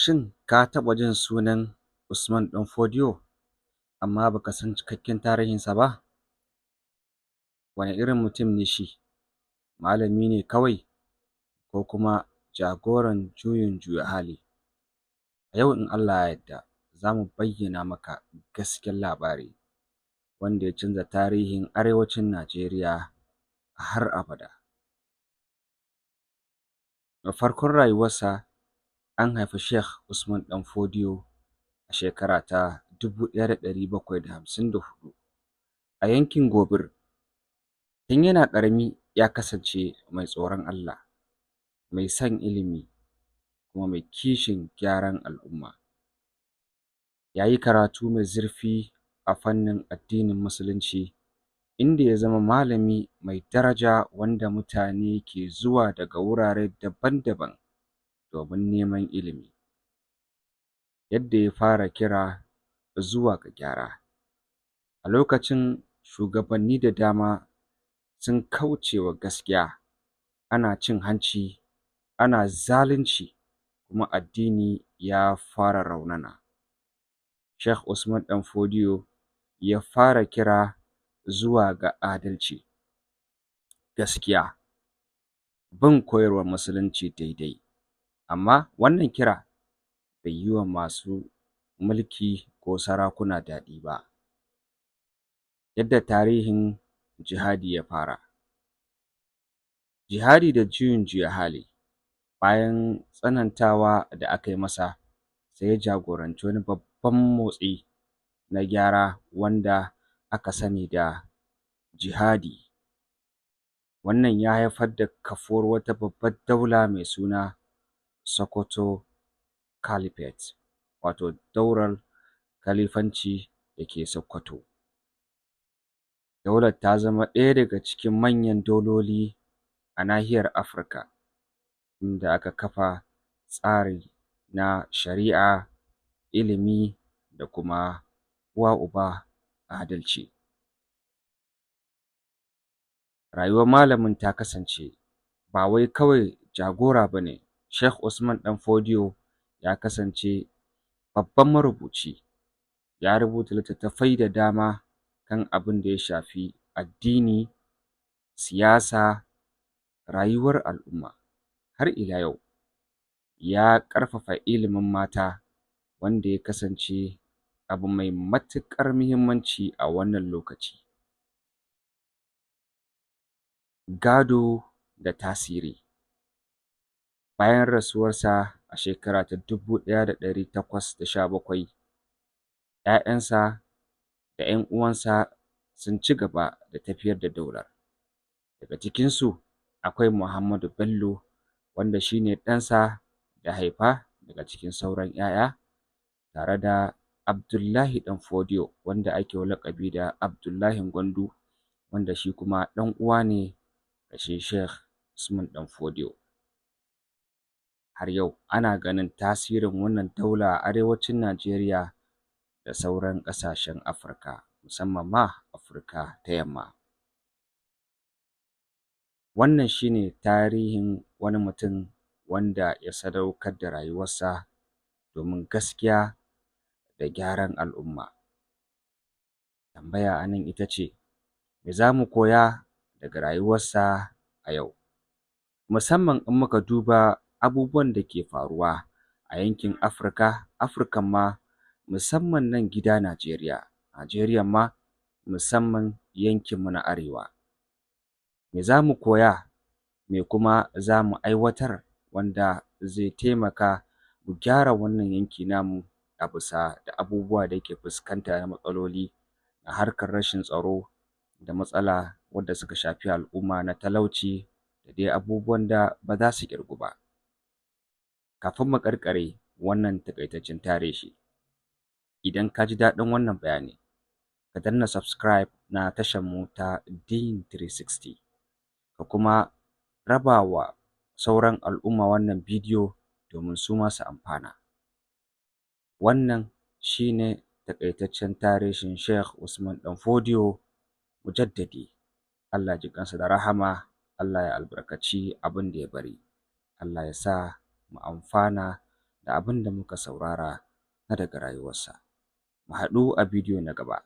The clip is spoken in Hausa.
Shin ka taɓa jin sunan Usman ɗan Fodio amma baka san cikakken tarihinsa ba? Wane irin mutum ne shi? Malami ne kawai ko kuma jagoran juyin juya hali? A yau in Allah ya yarda za mu bayyana maka gaskiyar labari wanda ya canza tarihin arewacin Najeriya har abada. A farkon rayuwarsa, an haifi Sheikh Usman ɗan Fodio a shekara ta 1754 a yankin Gobir. Tun yana ƙarami ya kasance mai tsoron Allah, mai son ilimi, kuma mai kishin gyaran al'umma. Ya yi karatu mai zurfi a fannin addinin Musulunci, inda ya zama malami mai daraja wanda mutane ke zuwa daga wurare daban-daban domin neman ilimi. Yadda ya fara kira zuwa ga gyara a lokacin, shugabanni da dama sun kauce wa gaskiya, ana cin hanci, ana zalunci, kuma addini ya fara raunana. Sheikh Usman ɗan Fodio ya fara kira zuwa ga adalci, gaskiya, bin koyarwar Musulunci daidai. Amma wannan kira bai yi wa masu mulki ko sarakuna daɗi ba. Yadda tarihin jihadi ya fara: jihadi da juyin juya hali. Bayan tsanantawa da aka yi masa, sai ya jagoranci wani babban motsi na gyara wanda aka sani da jihadi. Wannan ya haifar da kafuwar wata babbar daula mai suna Sokoto Caliphate, wato daular khalifanci da ke Sokoto. Daular ta zama ɗaya daga cikin manyan dauloli a nahiyar Afirka, inda aka kafa tsari na shari'a, ilimi, da kuma uwa uba adalci. Rayuwar malamin ta kasance ba wai kawai jagora bane. Sheikh Usman ɗan Fodio ya kasance babban marubuci, ya rubuta littattafai da dama kan abin da ya shafi addini, siyasa, rayuwar al'umma. Har ila yau ya ƙarfafa ilimin mata, wanda ya kasance abu mai matuƙar muhimmanci a wannan lokaci. Gado da tasiri: bayan rasuwarsa a shekara ta 1817, ‘ya'yansa da ‘yan uwansa sun ci gaba da tafiyar da daular. Daga cikinsu akwai Muhammadu Bello, wanda shine ɗansa da ya haifa daga cikin sauran ‘ya'ya, tare da Abdullahi ɗan Fodio, wanda ake wa laƙabi da Abdullahin Gwandu, wanda shi kuma ɗan uwa ne ga shi Sheikh Usman ɗan Fodio. Har yau ana ganin tasirin wannan daula a arewacin Najeriya da sauran ƙasashen Afirka, musamman ma Afirka ta Yamma. Wannan shine tarihin wani mutum wanda ya sadaukar da rayuwarsa domin gaskiya da gyaran al'umma. Tambaya a nan ita ce: me za mu koya daga rayuwarsa a yau, musamman in muka duba abubuwan da ke faruwa a yankin Afirka, Afirkan ma musamman nan gida Najeriya, Najeriyan ma musamman yankinmu na arewa? Me za mu koya, me kuma za mu aiwatar wanda zai taimaka mu gyara wannan yanki namu a bisa da abubuwa da yake fuskanta na matsaloli a harkar rashin tsaro da matsala wadda suka shafi al'umma na talauci da dai abubuwan da ba za su ƙirgu ba? Kafin mu ƙarƙare wannan taƙaitaccen tarihi, idan ka ji daɗin wannan bayani, ka danna subscribe na tashar mu ta Deen 360, ka kuma raba wa sauran al'umma wannan bidiyo domin su ma su amfana. Wannan shine taƙaitaccen tarihin Sheikh Usman ɗan Fodio Mujaddadi. Allah ya ji ƙansa da rahama, Allah ya albarkaci abin da ya bari, Allah ya sa mu amfana da Da abin da muka saurara na daga rayuwarsa. Mu haɗu a bidiyo na gaba.